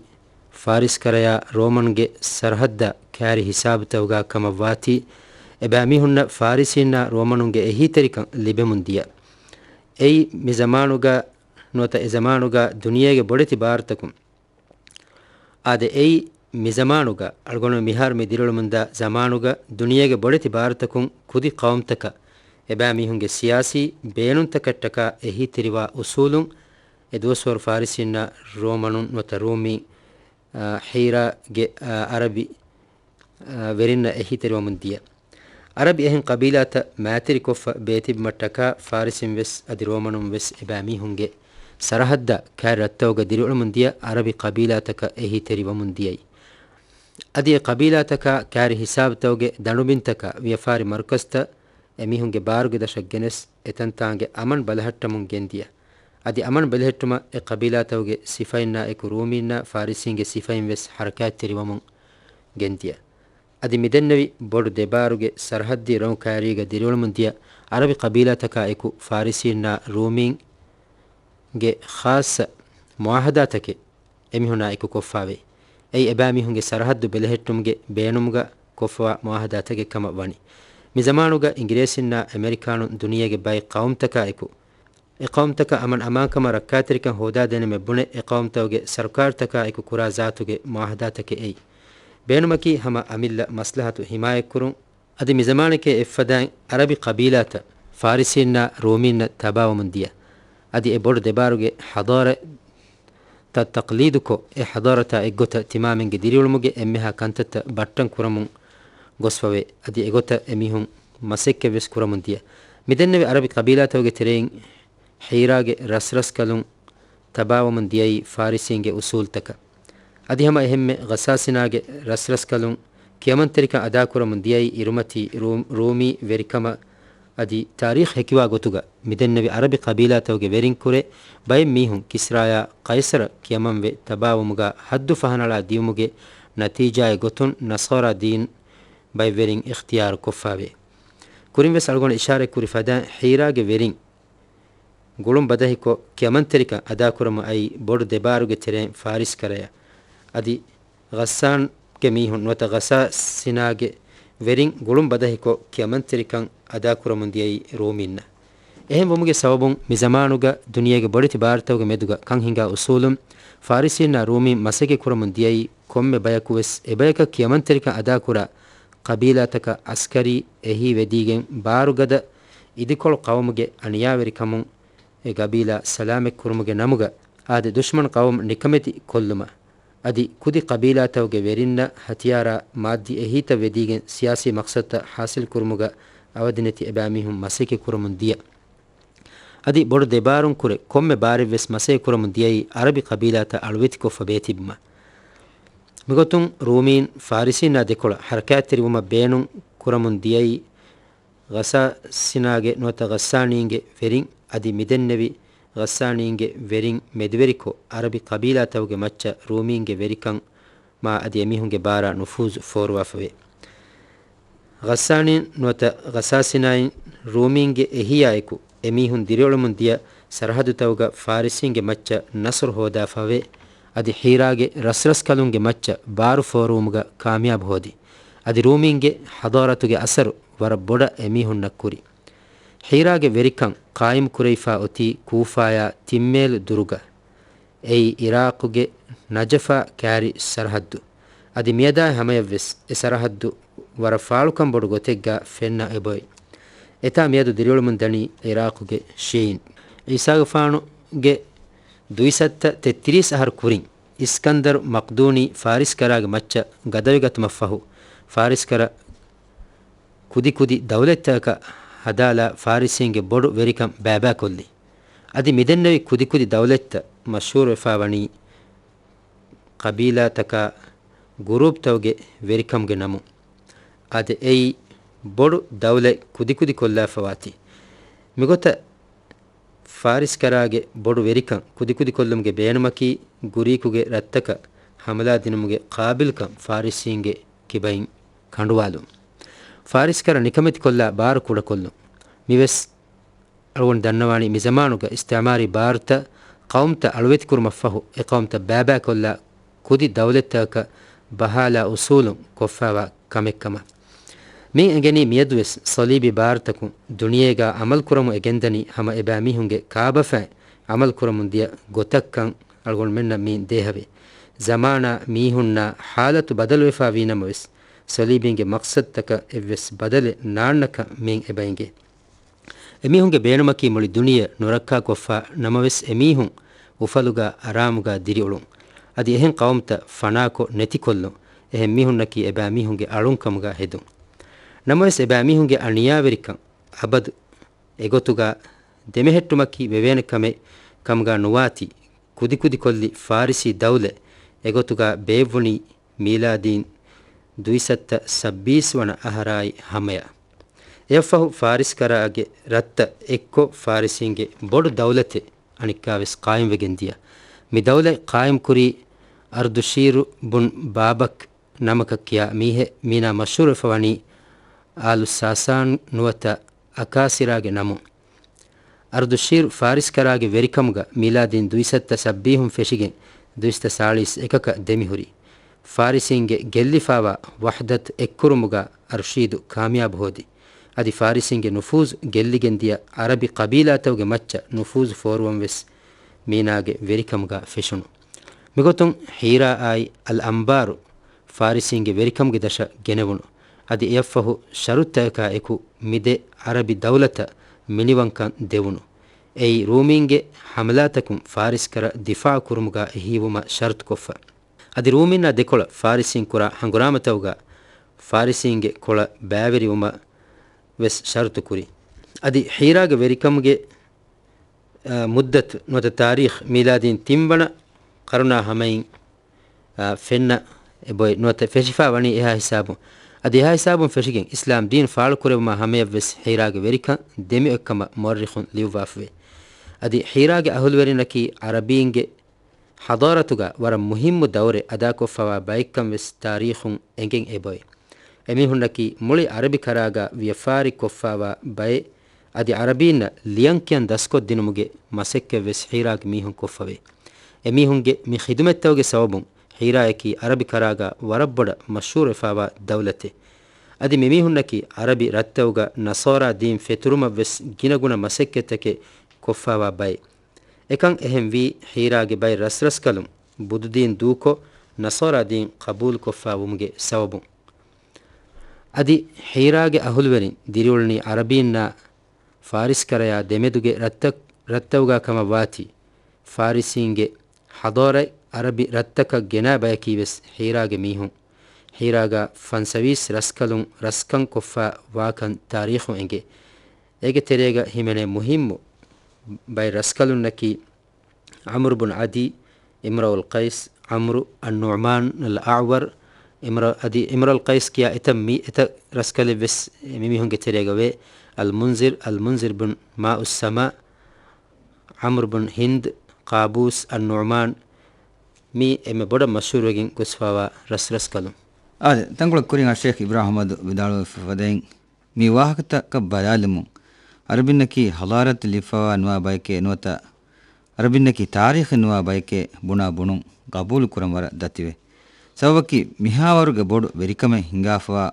ފާރިސްކަރަޔާ ރޯމަންގެ ސަރަހައްދާ ކާރި ހިސާބުތަކުގާ ކަމަށްވާތީ، އެބައިމީހުންނަށް ފާރިސީންނާ ރޯމަނުންގެ އެހީތެރިކަން ލިބެމުން ދިޔަ. އެއީ މި ޒަމާނުގަ ނުވަތަ އެ ޒަމާނުގަ ދުނިޔޭގެ ބޮޑެތި ބާރުތަކުން އާދެ، އެއީ މިޒަމާނުގަ އަޅުގަނޑު މިހާރު މި ދިރިއުޅެމުންދާ ޒަމާނުގަ ދުނިޔޭގެ ބޮޑެތި ބާރުތަކުން ކުދި ޤައުމުތަކަށް އެބައިމީހުންގެ ސިޔާސީ ބޭނުންތަކަށްޓަކާ އެހީތެރިވާ އުސޫލުން އެދުވަސްވަރު ފާރިސީންނާ ރޯމަނުން ނުވަތަ ރޫމީ، އާ، ހީރާގެ، އާ، އަރަބި، އާ، ވެރިންނަށް އެހީތެރިވަމުން ދިޔަ. އަރަބި އެހެން ޤަބީލާތައް މައިތިރިކޮށްފަ ބޭތިބުމަށްޓަކާ ފާރިސިން ވެސް އަދި ރޯމަނުން ވެސް އެބައިމީހުންގެ ސަރަހައްދާ ކާރި ރަށްތަކުގަ ދިރިއުޅެމުން ދިޔަ އަރަބި ޤަބީލާތަކަށް އެހީތެރިވަމުން ދިޔައީ. އަދި އެ ޤަބީލާތަކާ ކާރި ހިސާބުތަކުގެ ދަނޑުބިންތަކާ ވިޔަފާރި މަރުކަޒްތައް އެމީހުންގެ ބާރުގެ ދަށަށް ގެނެސް އެތަންތާނގެ އަމަން ބަލަހައްޓަމުން ގެންދިޔަ. އަދި އަމަން ބެލެހެއްޓުމަށް އެ ޤަބީލާތަކުގެ ސިފައިންނާ އެކު ރޫމީންނާ ފާރިސީންގެ ސިފައިން ވެސް ޙަރަކާތްތެރިވަމުން ގެންދިޔަ. އަދި މިދެންނެވި ބޮޑު ދެބާރުގެ ސަރަހައްދީ ރަށު ކައިރީގަ ދިރިއުޅެމުން ދިޔަ އަރަބި ޤަބީލާތަކާ އެކު ފާރިސީންނާ ރޫމީންގެ ޚާއްޞަ މުޢާހަދާތަކެއް އެމީހުނާ އެކު ކޮށްފާވޭ. އެއީ އެބައިމީހުންގެ ސަރަހައްދު ބެލެހެއްޓުމުގެ ބޭނުމުގަ ކޮށްފަވާ މުޢާހަދާތަކެއް ކަމަށް ވަނީ. މި ޒަމާނުގަ އިނގިރޭސިންނާ އެމެރިކާނުން ދުނިޔޭގެ ބައެއް ޤައުމުތަކާ އެކު، އެ ޤައުމުތަކަށް އަމަން އަމާންކަމަށް ރައްކާތެރިކަން ހޯދާދޭނަމޭ ބުނެ، އެ ޤައުމުތަކުގެ ސަރުކާރުތަކާ އެކު ކުރާ ޒާތުގެ މުޢާހަދާތަކެއް އެއީ. ބޭނުމަކީ ހަމަ އަމިއްލަ މަސްލަހަތު ހިމާޔަތްކުރުން. އަދި މިޒަމާނެކޭ އެއްފަދައިން އަރަބި ޤަބީލާތައް ފާރިސީންނާ ރޫމީންނަށް ތަބާވަމުން ދިޔަ. އަދި އެ ބޮޑު ދެބާރުގެ ޙަޟާރަތްތައް ތަޤްލީދުކޮށް، އެ ޙަޟާރަތާ އެއްގޮތަށް ތިމާމެންގެ ދިރިއުޅުމުގެ އެންމެހާ ކަންތައްތައް ބައްޓަން ކުރަމުން ގޮސްފަވޭ. އަދި އެގޮތަށް އެމީހުން މަސައްކަތްވެސް ކުރަމުން ދިޔަ. މިދެންނެވި އަރަބި ޤަބީލާތަކުގެ ތެރެއިން ހީރާގެ ރަސްރަސްކަލުން ތަބާވަމުން ދިޔައީ ފާރިސީންގެ އުސޫލްތަކަށް. އަދި ހަމަ އެހެންމެ ޣަސާސިނާގެ ރަސްރަސްކަލުން ކިޔަމަންތެރިކަން އަދާކުރަމުން ދިޔައީ އިރުމަތީ ރޫ-، ރޫމީ ވެރިކަމަށް. އަދި ތާރީޚް ހެކިވާ ގޮތުގަ މިދެންނެވި އަރަބި ޤަބީލާތަކުގެ ވެރިން ކުރެ ބައެއް މީހުން ކިސްރާޔާ ޤައިސަރަށް ކިޔަމަންވެ ތަބާވުމުގަ ހައްދު ފަހަނަޅާ ދިޔުމުގެ ނަތީޖާއެއް ގޮތުން ނަޞާރާ ދީން ބައެއް ވެރިން އިޚްތިޔާރު ކޮށްފާވޭ. ކުރިން ވެސް އަޅުގަނޑު އިޝާރަތް ކުރި ފަދައިން ހީރާގެ ވެރިން ގުޅުން ބަދަހިކޮށް، ކިޔަމަންތެރިކަން އަދާކުރަމުން އައީ ބޮޑު ދެބާރުގެ ތެރެއިން ފާރިސްކަރަޔަށް. އަދި ޣައްސާންގެ މީހުން ނުވަތަ ޣަސާސިނާގެ ވެރިން ގުޅުން ބަދަހިކޮށް، ކިޔަމަންތެރިކަން އަދާކުރަމުން ދިޔައީ ރޫމީންނަށް. އެހެން ވުމުގެ ސަބަބުން މި ޒަމާނުގަ ދުނިޔޭގެ ބޮޑެތި ބާރުތަކުގެ މެދުގަ ކަން ހިނގާ އުސޫލުން ފާރިސީންނާ ރޫމީން މަސައްކަތް ކުރަމުން ދިޔައީ ކޮންމެ ބަޔަކު ވެސް އެބަޔަކަށް ކިޔަމަންތެރިކަން އަދާކުރާ ޤަބީލާތަކަށް އަސްކަރީ އެހީ ވެދީގެން ބާރުގަދަ އިދިކޮޅު ޤައުމުގެ އަނިޔާވެރިކަމުން އެ ގަބީލާ ސަލާމަތް ކުރުމުގެ ނަމުގަ އާދެ، ދުޝްމަން ޤައުމު ނިކަމެތި ކޮށްލުމަށް އަދި ކުދި ޤަބީލާތަކުގެ ވެރިންނަށް ހަތިޔާރާ މާއްދީ އެހީތައް ވެދީގެން ސިޔާސީ މަޤްޞަދުތައް ޙާޞިލް ކުރުމުގަ އަވަދިނެތި އެބައިމީހުން މަސައްކަތް ކުރަމުން ދިޔަ. އަދި ބޮޑު ދެބާރުން ކުރެ ކޮންމެ ބާރެއްވެސް މަސައްކަތް ކުރަމުން ދިޔައީ އަރަބި ޤަބީލާތައް އަޅުވެތިކޮށްފަ ބޭތިއްބުމަށް. މިގޮތުން ރޫމީން ފާރިސީންނާ ދެކޮޅަށް ޙަރަކާތްތެރިވުމަށް ބޭނުން ކުރަމުން ދިޔައީ ޣަސާސިނާގެ ނުވަތަ ޣައްސާނީންގެ ވެރިން. އަދި މިދެންނެވި ޣައްސާނީންގެ ވެރިން މެދުވެރިކޮށް، އަރަބި ޤަބީލާތަކުގެ މައްޗަށް ރޫމީންގެ ވެރިކަން މާ އަދި އެމީހުންގެ ބާރާ ނުފޫޒު ފޯރުވާފަވޭ. ޣައްސާނީން ނުވަތަ ޣަސާސިނާއިން ރޫމީންގެ އެހީއާ އެކު އެމީހުން ދިރިއުޅެމުން ދިޔަ ސަރަހައްދުތަކުގަ ފާރިސީންގެ މައްޗަށް ނަޞްރު ހޯދާފަވޭ. އަދި ހީރާގެ ރަސްރަސްކަލުންގެ މައްޗަށް ބާރު ފޯރުވުމުގަ ކާމިޔާބު ހޯދި. އަދި ރޫމީންގެ ޙަޟާރަތުގެ އަސަރު ވަރަށް ބޮޑަށް އެމީހުންނަށް ކުރި. ހީރާގެ ވެރިކަން ޤާއިމް ކުރެވިފާ އޮތީ ކޫފާޔާ ތިން މޭލު ދުރުގަ. އެއީ އިރާޤުގެ ނަޖަފާ ކާރި ސަރަހައްދު. އަދި މިއަދާ ހަމަޔަށްވެސް އެ ސަރަހައްދު ވަރަށް ފާޅުކަން ބޮޑު ގޮތެއްގާ ފެންނަ އެބައޮތް. އެތާ މިއަދު ދިރިއުޅެމުން ދަނީ އިރާޤުގެ ޝީޢީން. ޢީސާގެފާނުގެ ދުއިސައްތަ ތެއްތިރީސް އަހަރު ކުރިން އިސްކަންދަރު މަޤްދޫނީ ފާރިސްކަރާގެ މައްޗަށް ގަދަވެގަތުމަށްފަހު، ފާރިސްކަރަށް ކުދިކުދި ދައުލަތްތަކަކަށް ހަދާލާ ފާރިސީންގެ ބޮޑު ވެރިކަން ބައިބައިކޮށްލި. އަދި މިދެންނެވި ކުދިކުދި ދައުލަތްތައް މަޝްހޫރުވެފާވަނީ ޤަބީލާތަކާ ގުރޫޕްތަކުގެ ވެރިކަމުގެ ނަމުން. އާދެ، އެއީ ބޮޑު ދައުލަތް ކުދިކުދި ކޮށްލާފަވާތީ. މިގޮތަށް ފާރިސްކަރާގެ ބޮޑު ވެރިކަން ކުދިކުދިކޮށްލުމުގެ ބޭނުމަކީ، ގުރީކުގެ ރަށްތަކަށް ހަމަލާ ދިނުމުގެ ޤާބިލްކަން ފާރިސީންގެ ކިބައިން ކަނޑުވާލުން. ފާރިސްކަރަށް ނިކަމެތިކޮށްލާ ބާރު ކުޑަކޮށްލުން. މިވެސް އަޅުގަނޑު ދަންނަވާނީ މިޒަމާނުގަ އިސްތިޢުމާރީ ބާރުތައް ޤައުމުތައް އަޅުވެތިކުރުމަށްފަހު، އެ ޤައުމުތައް ބައިބައިކޮށްލާ ކުދި ދައުލަތްތަކަކަށް ބަހާލާ އުސޫލުން ކޮށްފާވާ ކަމެއްކަމަށް. މި އެނގެނީ މިއަދުވެސް ޞަލީބީ ބާރުތަކުން ދުނިޔޭގާ އަމަލުކުރަމުން އެ ގެންދަނީ ހަމަ އެބައިމީހުންގެ ކާބަފައިން އަމަލުކުރަމުން ދިޔަ ގޮތަށްކަން އަޅުގަނޑުމެންނަށް މިއިން ދޭހަވޭ. ޒަމާނާ މީހުންނާ ޙާލަތު ބަދަލުވެފާ ވީނަމަވެސް، ޞަލީބީންގެ މަޤްޞަދުތަކަށް އެއްވެސް ބަދަލެއް ނާންނަކަން މިއިން އެބައިނގޭ. އެމީހުންގެ ބޭނުމަކީ މުޅި ދުނިޔެ ނުރައްކާކޮށްފާ ނަމަވެސް، އެމީހުން އުފަލުގާ އަރާމުގާ ދިރިއުޅުން. އަދި އެހެން ޤައުމުތައް ފަނާކޮށް ނެތިކޮށްލުން. އެހެން މީހުންނަކީ އެބައިމީހުންގެ އަޅުންކަމުގާ ހެދުން. ނަމަވެސް، އެބައިމީހުންގެ އަނިޔާވެރިކަން އަބަދު އެގޮތުގާ ދެމެހެއްޓުމަކީ ވެވޭނެ ކަމެއް ކަމުގާ ނުވާތީ، ކުދިކުދިކޮށްލި ފާރިސީ ދައުލަތް އެގޮތުގާ ބޭއްވުނީ މީލާދީން ދުއިސައްތަ ސައްބީސް ވަނަ އަހަރާއި ހަމަޔަށް. އެއަށްފަހު ފާރިސްކަރާގެ ރަށްތައް އެއްކޮށް ފާރިސީންގެ ބޮޑު ދައުލަތެއް އަނެއްކާވެސް ޤާއިމްވެގެން ދިޔަ. މި ދައުލަތް ޤާއިމްކުރީ އަރްދުޝީރު ބުން ބާބަކް ނަމަކަށް ކިޔާ މީހެއް. މީނާ މަޝްހޫރުވެފަ ވަނީ އާލު ސާސާން ނުވަތަ އަކާސިރާގެ ނަމުން. އަރްދުޝީރު ފާރިސްކަރާގެ ވެރިކަމުގަ މީލާދީން ދުއިސައްތަ ސައްބީހުން ފެށިގެން ދުއިސައްތަ ސާޅީސް އެކަކަށް ދެމިހުރި. ފާރިސީންގެ ގެއްލިފާވާ ވަޙްދަތު އެއްކުރުމުގަ އަރްޝީދު ކާމިޔާބު ހޯދި. އަދި ފާރިސީންގެ ނުފޫޒު ގެއްލިގެން ދިޔަ އަރަބި ޤަބީލާތަކުގެ މައްޗަށް ނުފޫޒު ފޯރުވަން ވެސް މީނާގެ ވެރިކަމުގަ ފެށުނު. މިގޮތުން ހީރާއާއި އަލް އަންބާރު ފާރިސީންގެ ވެރިކަމުގެ ދަށަށް ގެނެވުނު. އަދި އެއަށްފަހު ޝަރުތަކާ އެކު މި ދެ އަރަބި ދައުލަތަށް މިނިވަންކަން ދެވުނު. އެއީ ރޫމީންގެ ޙަމްލާތަކުން ފާރިސްކަރަށް ދިފާޢު ކުރުމުގަ އެހީވުމަށް ޝަރުތުކޮށްފަ. އަދި ރޫމީންނާ ދެކޮޅަށް ފާރިސީން ކުރާ ހަނގުރާމަތަކުގަ ފާރިސީންގެ ކޮޅަށް ބައިވެރިވުމަށް ވެސް ޝަރުތު ކުރި. އަދި ހީރާގެ ވެރިކަމުގެ، އަ، މުއްދަތު ނުވަތަ ތާރީޚް މީލާދީން ތިންވަނަ ޤަރުނާ ހަމައިން، އާ، ފެންނަ އެބޮތް ނުވަތަ ފެށިފާ ވަނީ އެހާ ހިސާބުން. އަދި އެހާ ހިސާބުން ފެށިގެން އިސްލާމް ދީން ފާޅުކުރެވުމާ ހަމަޔަށްވެސް ހީރާގެ ވެރިކަން ދެމިއޮތްކަމަށް މުއައްރިޚުން ލިޔުއްވާފަވޭ. އަދި ހީރާގެ އަހުލުވެރިންނަކީ ޢަރަބީންގެ ޙަޟާރަތުގަ ވަރަށް މުހިއްމު ދައުރެއް އަދާކޮށްފަވާ ބައެއްކަން ވެސް ތާރީޚުން އެނގެން އެބައޮތް. އެމީހުންނަކީ މުޅި ޢަރަބި ކަރާގަ ވިޔަފާރި ކޮށްފާވާ ބައެއް. އަދި ޢަރަބީންނަށް ލިޔަންކިޔަން ދަސްކޮށްދިނުމުގެ މަސައްކަތްވެސް ހީރާގެ މީހުން ކޮށްފަވޭ. އެމީހުންގެ މި ޚިދުމަތްތަކުގެ ސަބަބުން ހީރާއަކީ ޢަރަބި ކަރާގަ ވަރަށް ބޮޑަށް މަޝްހޫރުވެފާވާ ދައުލަތެއް. އަދި މިމީހުންނަކީ ޢަރަބި ރަށްތަކުގަ ނަޞާރާ ދީން ފެތުރުމަށްވެސް ގިނަގުނަ މަސައްކަތްތަކެއް ކޮށްފާވާ ބައެއް. އެކަން އެހެންވީ، ހީރާގެ ބައެއް ރަސްރަސްކަލުން ބުދުދީން ދޫކޮށް، ނަޞާރާ ދީން ޤަބޫލުކޮށްފާވުމުގެ ސަބަބުން. އަދި ހީރާގެ އަހުލުވެރިން ދިރިއުޅުނީ ޢަރަބީންނާ ފާރިސްކަރަޔާ ދެމެދުގެ ރަށްތައް، ރަށްތަކުގާ ކަމަށް ވާތީ، ފާރިސީންގެ ޙަޟާރަތް ޢަރަބި ރަށްތަކަށް ގެނާ ބަޔަކީވެސް ހީރާގެ މީހުން. ހީރާގާ ފަންސަވީސް ރަސްކަލުން ރަސްކަން ކޮށްފާ ވާކަން ތާރީޚުން އެނގޭ. އޭގެ ތެރޭގަ ހިމެނޭ މުހިއްމު ބައެއް ރަސްކަލުންނަކީ، ޢަމްރު ބުން ޢަދީ، އިމްރައުލް ޤައިސް، ޢަމްރު، އައްނުޢުމާން އަލް އަޢްވަރު، އިމްރަ-، އަދި އިމްރައުލް ޤައިސް ކިޔާ އެތައް މީ-، އެތައް ރަސްކަލެއްވެސް މިމީހުންގެ ތެރޭގަ ވޭ. އަލް މުންޒިރު، އަލް މުންޒިރު ބުން މާއުއްސަމާ، ޢަމްރު ބުން ހިންދު، ޤާބޫސް، އައްނުޢުމާން، މީ އެންމެ ބޮޑަށް މަޝްހޫރުވެގެން ގޮސްފާވާ ރަސްރަސްކަލުން. އާދެ، ތަންކޮޅެއް ކުރިން އައްޝައިޚް އިބްރާހިމް އަޙްމަދު ވިދާޅުވެފަ ފަދައިން، މި ވާހަކަތަކަށް ބަލާލުމުން، ޢަރަބިންނަކީ ޙަޟާރަތެއް ލިބިފަވާ ނުވާ ބަޔެކޭ ނުވަތަ ޢަރަބިންނަކީ ތާރީޚެއް ނުވާ ބަޔެކޭ ބުނާ ބުނުން ގަބޫލު ކުރަން ވަރަށް ދަތިވޭ. ސަބަބަކީ، މިހާވަރުގެ ބޮޑު ވެރިކަމެއް ހިނގާފަވާ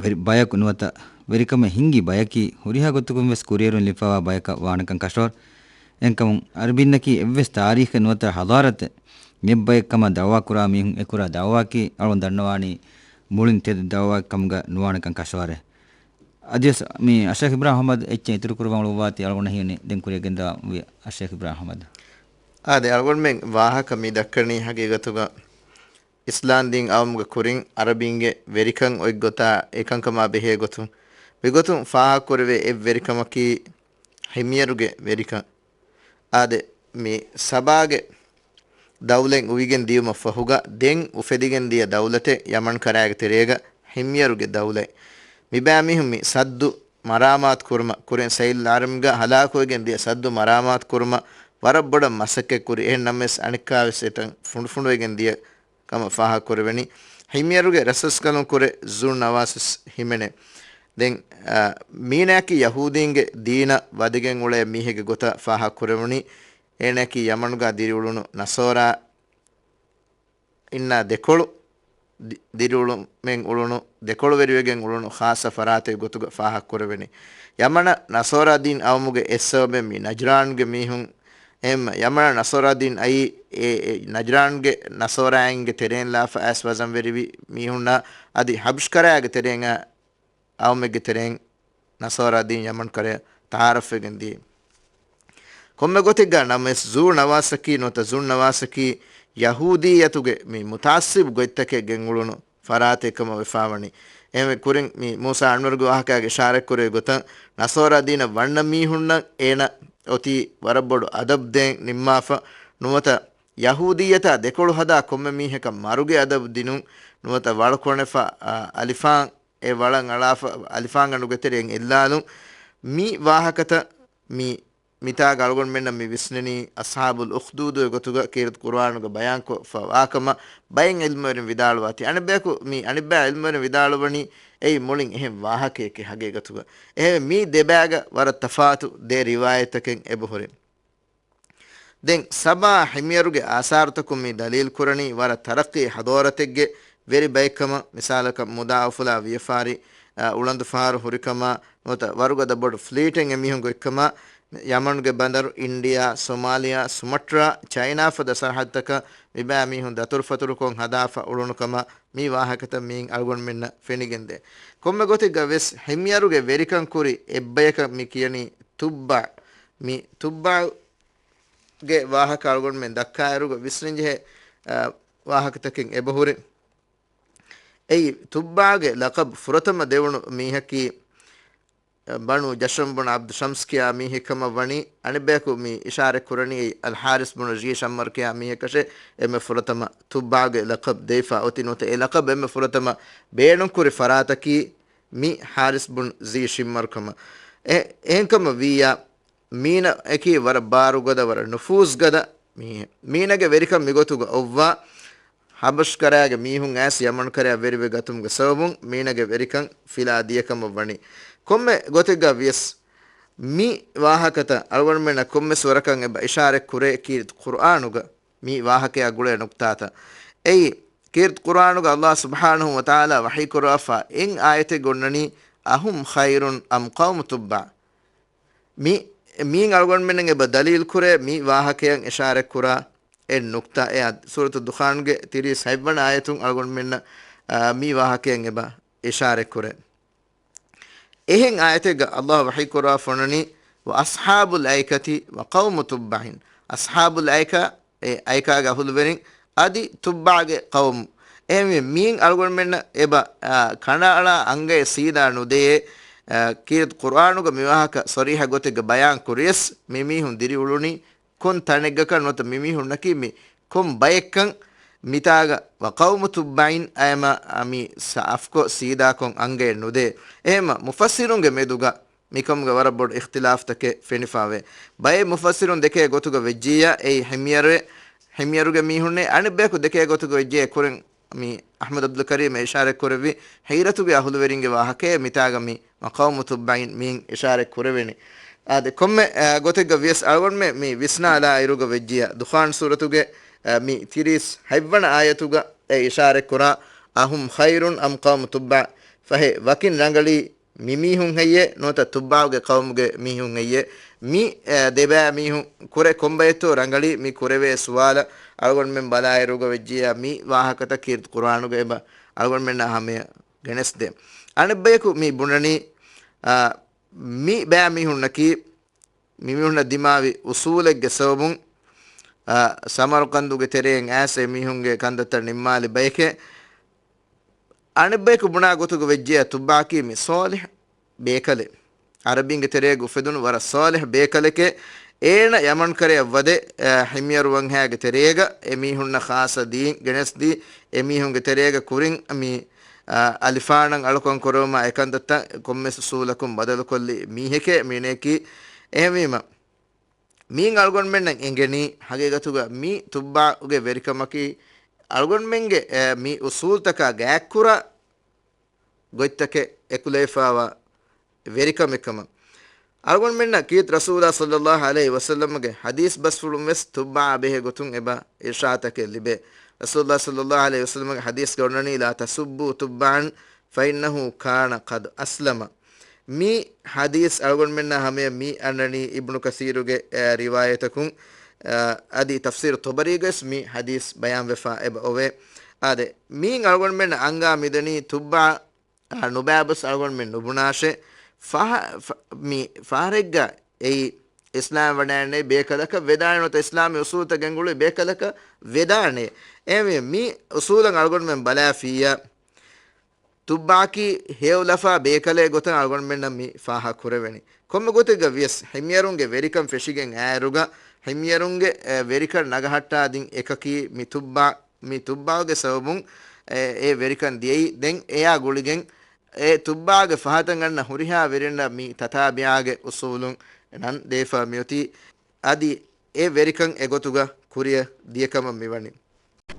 ވެރި-، ބަޔަކު ނުވަތަ ވެރިކަމެއް ހިންގި ބަޔަކީ ހުރިހާ ގޮތަކުން ވެސް ކުރިއެރުން ލިބިފަވާ ބަޔަކަށް ވާނެކަން ކަށަވަރު. އެހެންކަމުން އަރަބިންނަކީ އެއްވެސް ތާރީޚެއް ނުވަތަ ޙަޟާރަތެއް މިއެއްބަޔެއްކަމަށް ދަޢުވާކުރާ މީހުން އެކުރާ ދަޢުވާއަކީ އަޅުން ދަންނަވާނީ މުޅިން ތެދު ދަޢުވާއެއްކަމުގަ ނުވާނެކަން ކަށަވަރެއް. އަދިވެސް މި އަޝޭޚް އިބްރާހިމް އަޙްމަދު އެއްޗެއް އިތުރުކުރައްވަން އުޅުއްވާތީ އަޅުގަނޑަށް ހީވަނީ ދެން ކުރިއަށް ގެންދަވާ އަޝޭޚް އިބްރާހިމް އަޙްމަދު. އާދެ، އަޅުގަނޑުމެން ވާހަކަ މި ދައްކަނީ ހަގީގަތުގަ އިސްލާމްދީން އައުމުގެ ކުރިން އަރަބިންގެ ވެރިކަން އޮތްގޮތާ އެކަންކަމާ ބެހޭ ގޮތުން. މިގޮތުން ފާހަގަކުރެވޭ އެއް ވެރިކަމަކީ ހިމްޔަރުގެ ވެރިކަން. އާދެ، މި ސަބާގެ ދައުލަތް އުވިގެން ދިޔުމަށް ފަހުގަ ދެން އުފެދިގެން ދިޔަ ދައުލަތެއް ޔަމަން ކަރާގެ ތެރޭގަ ހިމްޔަރުގެ ދައުލަތް. މިބައިމީހުން މި ސައްދު މަރާމާތު ކުރުމަށް، ކުރިން ސައިލް އާރަމްގަ ހަލާކުވެގެން ދިޔަ ސައްދު މަރާމާތު ކުރުމަށް ވަރަށް ބޮޑަށް މަސައްކަތް ކުރި. އެހެން ނަމަވެސް އަނެއްކާވެސް އެތަން ފުނޑުފުނޑުވެގެން ދިޔަ ކަމަށް ފާހަގަކުރެވެނީ. ހިމްޔަރުގެ ރަސްރަސްކަލުން ކުރެ ޒޫ ނަވާސިސް ހިމެނޭ. ދެން، އާ، މީނައަކީ ޔަހޫދީންގެ ދީނަށް ވަދެގެން އުޅޭ މީހެއްގެ ގޮތަށް ފާހަގަކުރެވުނީ. އޭނައަކީ ޔަމަނުގަ ދިރިއުޅުނު ނަޞާރާ އިންނާ ދެކޮޅު ދި-، ދިރިއުޅުމެއް އުޅުނު، ދެކޮޅުވެރިވެގެން އުޅުނު ޚާއްޞަ ފަރާތެއް ގޮތުގަ ފާހަގަކުރެވެނީ. ޔަމަނަށް ނަޞާރާ ދީން އައުމުގެ އެއް ސަބަބެއް މި ނަޖްރާންގެ މީހުން، އެހެންމެ ޔަމަނަށް ނަޞާރާ ދީން އައީ އެ، އެ ނަޖްރާންގެ ނަޞާރާއިންގެ ތެރެއިން ލާފަ އައިސް ވަޒަންވެރިވި މީހުންނާ އަދި ޙަބްޝް ކަރާގެ ތެރެއިން އައުމެއްގެ ތެރެއިން ނަޞާރާ ދީން ޔަމަން ކަރަޔަށް ތަޢާރަފްވެގެން ދިޔައީ. ކޮންމެ ގޮތެއްގަ ނަމަވެސް ޒޫ ނަވާސަކީ ނުވަތަ ޒުން ނަވާސަކީ ޔަހޫދިއްޔަތުގެ މި މުތަޢައްޞިބު ގޮތްތަކެއް ގެންގުޅުނު ފަރާތެއް ކަމަށް ވެފާވަނީ. އެހެންވެ ކުރިން މި މޫސާ އަންވަރުގެ ވާހަކާގެ އިޝާރަތްކުރެއްވި ގޮތަށް ނަޞާރާ ދީނަށް ވަންނަ މީހުންނަށް އޭނަ އޮތީ ވަރަށް ބޮޑު އަދަބް ދޭން ނިންމާފަ ނުވަތަ ޔަހޫދިއްޔަތާ ދެކޮޅު ހަދާ ކޮންމެ މީހަކަށް މަރުގެ އަދަބު ދިނުން ނުވަތަ ވަޅު ކޮނެފަ، އަ، އަލިފާން އެ ވަޅަށް އަޅާފަ އަލިފާންގަނޑުގެ ތެރެއިން އެއްލާލުން. މި ވާހަކަތައް މި މިތާގަ އަޅުގަނޑުމެންނަށް މި ވިސްނެނީ އަޞްޙާބުލް އުޚްދޫދުގެ ގޮތުގަ ކީރިތި ޤުރުއާނުގަ ބަޔާންކޮށްފަ ވާކަމަށް ބައެއް ޢިލްމުވެރިން ވިދާޅުވާތީ. އަނެއްބަޔަކު މި އަނެއްބައި ޢިލްމުވެރިން ވިދާޅުވަނީ އެއީ މުޅިން އެހެން ވާހަކައެކޭ ހަގީގަތުގަ. އެހެންވެ މި ދެބައިގަ ވަރަށް ތަފާތު ދެ ރިވާޔަތްތަކެއް އެބަހުރި. ދެން ސަބާ ހިމްޔަރުގެ އާސާރުތަކުން މި ދަލީލް ކުރަނީ ވަރަށް ތަރައްޤީ ޙަޟާރަތެއްގެ ވެރި ބައެއްކަމަށް، މިސާލަކަށް މުދާ އުފުލާ ވިޔަފާރި، އަ، އުޅަނދު ފަހަރު ހުރިކަމާ، ނުވަތަ ވަރުގަދަ ބޮޑު ފްލީޓެއް އެމީހުން ގޮތްކަމާ، ޔަމަނުގެ ބަނދަރު، އިންޑިއާ، ސޮމާލިޔާ، ސުމަޓްރާ، ޗައިނާ ފަދަ ސަރަޙައްދުތަކަށް މިބައިމީހުން ދަތުރުފަތުރުކޮށް ހަދާފަ އުޅުނުކަމަށް މި ވާހަކަތައް މިއިން އަޅުގަނޑުމެންނަށް ފެނިގެންދޭ. ކޮންމެ ގޮތެއްގަ ވެސް ހިމްޔަރުގެ ވެރިކަން ކުރި އެއްބަޔަކަށް މި ކިޔަނީ ތުއްބާ. މި ތުއްބާގެ ވާހަކަ އަޅުގަނޑުމެން ދައްކާއިރުގަ ވިސްނަންޖެހޭ، އަ، ވާހަކަތަކެއް އެބަހުރި. އެއީ ތުއްބާގެ ލަޤަބު ފުރަތަމަ ދެވުނު މީހަކީ، އަ، ބަނޫ ޖަޝަމް ބުނު ޢަބްދު ޝަމްސް ކިޔާ މީހެއް ކަމަށް ވަނީ. އަނެއްބަޔަކު މި އިޝާރަތް ކުރަނީ އެއީ އަލް ޙާރިސް ބުނު ޒީ ޝައްމަރް ކިޔާ މީހަކަށޭ އެންމެ ފުރަތަމަ ތުއްބާގެ ލަޤަބު ދެވިފަ އޮތީ. ނުވަތަ އެ ލަޤަބު އެންމެ ފުރަތަމަ ބޭނުންކުރި ފަރާތަކީ މި ޙާރިސް ބުނު ޒީ ޝައްމަރް ކަމަށް. އެ، އެހެންކަމަށް ވިއްޔާ، މީނައަކީ ވަރަށް ބާރުގަދަ، ވަރަށް ނުފޫޒުގަދަ މީހެއް. މީނަގެ ވެރިކަން މިގޮތުގަ އޮއްވާ، ޙަބަޝް ކަރާގެ މީހުން އައިސް ޔަމަން ކަރަޔަށް ވެރިވެ ގަތުމުގެ ސަބަބުން މީނަގެ ވެރިކަން ފިލާ ދިޔަ ކަމަށް ވަނީ. ކޮންމެ ގޮތެއްގަ ވިޔަސް، މި ވާހަކަތައް އަޅުގަނޑުމެންނަށް ކޮންމެސް ވަރަކަށް އެބަ އިޝާރަތް ކުރޭ ކީރިތި ޤުރުއާނުގަ މި ވާހަކަޔާ ގުޅޭ ނުކްތާތައް. އެއީ، ކީރިތި ޤުރުއާނުގަ ﷲ ސުބްޙާނަހޫ ވަތަޢާލާ ވަޙީ ކުރައްވާފަ އެއް އާޔަތެއް އޮންނަނީ، أهم خير أم قوم تبع. މި، މީން އަޅުގަނޑުމެންނަށް އެބަ ދަލީލް ކުރޭ މި ވާހަކަޔަށް އިޝާރަތް ކުރާ އެއް ނުކްތާ އެއާ ސޫރަތު ދުޚާންގެ ތިރީސް ހަތްވަނަ އާޔަތުން އަޅުގަނޑުމެންނަށް، އާ، މި ވާހަކަޔަށް އެބަ އިޝާރަތް ކުރޭ. އެހެން އާޔަތެއްގަ ﷲ ވަޙީ ކުރައްވާފަ އޮންނަނީ، وأصحاب الأيكة وقوم تبع. އަޞްޙާބުލް އައިކާ، އެ އައިކާގެ އަހުލުވެރިން އަދި ތުއްބާގެ ޤައުމު. އެހެންވެ، މީން އަޅުގަނޑުމެންނަށް އެބަ، އާ، ކަނޑައަޅާ އަނގައެއް ސީދާ ނުދޭ، އާ، ކީރިތި ޤުރުއާނުގަ މިވާހަކަ ޞަރީޙަ ގޮތެއްގަ ބަޔާން ކުރިޔަސް، މިމީހުން ދިރިއުޅުނީ ކޮން ތަނެއްގަކަށް ނުވަތަ މިމީހުންނަކީ މި ކޮން ބައެއްކަން މިތާގަ ވަޤައުމު ތުއްބަޢިން އައިމަ މި ސާފްކޮށް ސީދާކޮށް އަނގައެއް ނުދޭ. އެހެންމަ މުފައްސިރުންގެ މެދުގަ މިކަމުގެ ވަރަށް ބޮޑު އިޚްތިލާފްތަކެއް ފެނިފާވޭ. ބައެއް މުފައްސިރުން ދެކޭ ގޮތުގަ ވެއްޖިއްޔާ އެއީ ހިމްޔަރު، ހިމްޔަރުގެ މީހުންނޭ. އަނެއްބަޔަކު ދެކޭ ގޮތުގަ ވެއްޖެ ކުރިން މި އަޙްމަދު ޢަބްދުލް ކަރީމް އިޝާރަތް ކުރެއްވި ހީރަތުގެ އަހުލުވެރިންގެ ވާހަކައެއް މިތާގަ މި މަޤައުމު ތުއްބަޢިން މީން އިޝާރަތް ކުރެވެނީ. އާދެ، ކޮންމެ، އާ، ގޮތެއްގަ ވިޔަސް އަޅުގަނޑުމެ މި ވިސްނާލާ އިރުގަ ވެއްޖިޔާ ދުޚާން ސޫރަތުގެ، އާ، މި ތިރީސް ހަތްވަނަ އާޔަތުގަ އެ އިޝާރަތް ކުރާ، أهم خير أم قوم تبع، ފަހެ ވަކިން ރަނގަޅީ މި މީހުން ހެއްޔޭ ނުވަތަ ތުއްބާގެ ޤައުމުގެ މީހުން ހެއްޔޭ؟ މި، އެ، ދެބައި މީހުން ކުރެ ކޮންބައެއްތޯ ރަނގަޅީ މި ކުރެވޭ ސުވާލަށް އަޅުގަނޑުމެން ބަލާއިރުގަ ވެއްޖިއްޔާ މި ވާހަކަތައް ކީރިތި ޤުރްއާނުގަ އެބަ އަޅުގަނޑުމެންނާ ހަމަޔަށް ގެނެސްދޭ. އަނެއްބަޔަކު މި ބުނަނީ، އާ، މި ބައި މީހުންނަކީ މި މީހުންނަށް ދިމާވި އުސޫލެއްގެ ސަބަބުން، އާ، ސަމަރުޤަންދުގެ ތެރެއިން އައިސް އެ މީހުންގެ ކަންތައްތައް ނިންމާލި ބައެކޭ. އަނެއްބަޔަކު ބުނާ ގޮތުގަ ވެއްޖެޔާ ތުއްބާއަކީ މި ޞާލިޙް ބޭކަލެއް. ޢަރަބީންގެ ތެރޭގަ އުފެދުނު ވަރަށް ޞާލިޙް ބޭކަލެކޭ. އޭނަ ޔަމަން ކަރަޔަށް ވަދެ، އަ، ޙިމްޔަރު ވަންހައިގެ ތެރޭގަ އެ މީހުންނަށް ޚާއްޞަ ދީން ގެނެސްދީ، އެ މީހުންގެ ތެރޭގަ ކުރިން މި، އަ، އަލިފާނަށް އަޅުކަން ކުރެވުމާ އެކަންތައްތައް ކޮންމެސް އުސޫލަކުން ބަދަލުކޮށްލި މީހެކޭ މީނަޔަކީ. އެހެންވީމަ، މީން އަޅުގަނޑުމެންނަށް އެނގެނީ ހަގީގަތުގަ މި ތުއްބާގެ ވެރިކަމަކީ އަޅުގަނޑުމެންގެ، އެ، މި އުސޫލުތަކާ ގާތްކުރާ ގޮތްތަކެއް އެކުލެވިފާވާ ވެރިކަމެއް ކަމަށް. އަޅުގަނޑުމެންނަށް ކީރިތި ރަސޫލާ ޞައްލައްލާހު ޢަލައިހި ވަސައްލަމްގެ ޙަދީޘް ބަސްފުޅުން ވެސް ތުއްބާއާ ބެހޭ ގޮތުން އެބަ އިރްޝާދުތަކެއް ލިބޭ. ރަސޫލާ ޞައްލައްލާހު ޢަލައިހި ވަސައްލަމްގެ ޙަދީޘްގަ އޮންނަނީ، "لا تسبوا تبعا فإنه كان قد أسلم." މި ޙަދީޘް އަޅުގަނޑުމެންނާ ހަމަޔަށް މި އަންނަނީ އިބްނު ކަސީރުގެ، އެ، ރިވާޔަތަކުން، އަ، އަދި ތަފްސީރު ޠަބަރީގަވެސް މި ޙަދީޘް ބަޔާންވެފާ އެބަ އޮވޭ. އާދެ، މީން އަޅުގަނޑުމެންނަށް އަންގާ މިދަނީ ތުއްބާ، އަ، ނުބައިބަސް އަޅުގަނޑުމެން ނުބުނާށޭ. ފަހަ-، ފަ-، މި ފަހަރެއްގަ އެއީ އިސްލާމް ވަޑައިންނެވި ބޭކަލަކަށް ވެދާނެ ނުވަތަ އިސްލާމީ އުސޫލުތައް ގެންގުޅުވި ބޭކަލަކަށް ވެދާނެ. އެހެންވެ، މި އުސޫލަށް އަޅުގަނޑުމެން ބަލާފިއްޔާ، ތުއްބާއަކީ ހެޔޮލަފާ ބޭކަލެއް ގޮތަށް އަޅުގަނޑުމެންނަށް މި ފާހަގަ ކުރެވެނީ. ކޮންމެ ގޮތެއްގަ ވިޔަސް، ޙިމްޔަރުންގެ ވެރިކަން ފެށިގެން އައިއިރުގަ، ޙިމްޔަރުންގެ، އެ، ވެރިކަން ނަގަހައްޓާ ދިން އެކަކީ މި ތުއްބާ، މި ތުއްބާގެ ސަބަބުން، އެ، އެ ވެރިކަން ދިޔައީ. ދެން އެޔާ ގުޅިގެން އެ ތުއްބާގެ ފަހަތަށް އަންނަ ހުރިހާ ވެރިންނަށް މި ތަތާބިޢާގެ އުސޫލުން ނަން ދެވިފަ މިއޮތީ. އަދި އެ ވެރިކަން އެގޮތުގަ ކުރިއަށް ދިޔަކަމަށް މިވަނީ.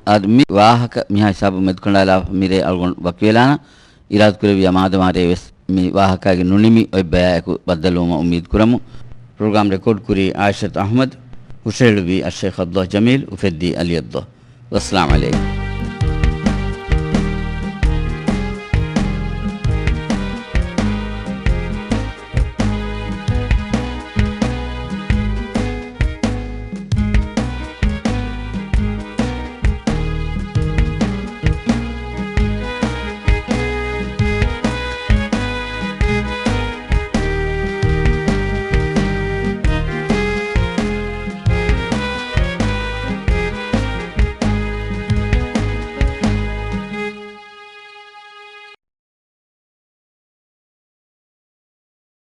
އަދި މި ވާހަކަ މިހާ ހިސާބު މެދުކަނޑާލާފަ މިރޭ އަޅުގަނޑު ވަކިވެލާނަން. އިރާދަކުރެއްވިޔާ މާދަމާރޭ ވެސް މި ވާހަކާގެ ނުނިމި އޮތް ބަޔާއެކު ބައްދަލުވުމަށް އުއްމީދު ކުރަމު. ޕްރޮގްރާމް ރެކޯޑް ކުރީ އާއިޝަތު އަޙްމަދު، ހުށަހެޅުއްވީ އައްޝައިޚް ޢަބްދުﷲ ޖަމީލް، އުފެއްދީ ޢަލީ ޢަބްދުﷲ. ވައްސަލާމް ޢަލައިކުމް.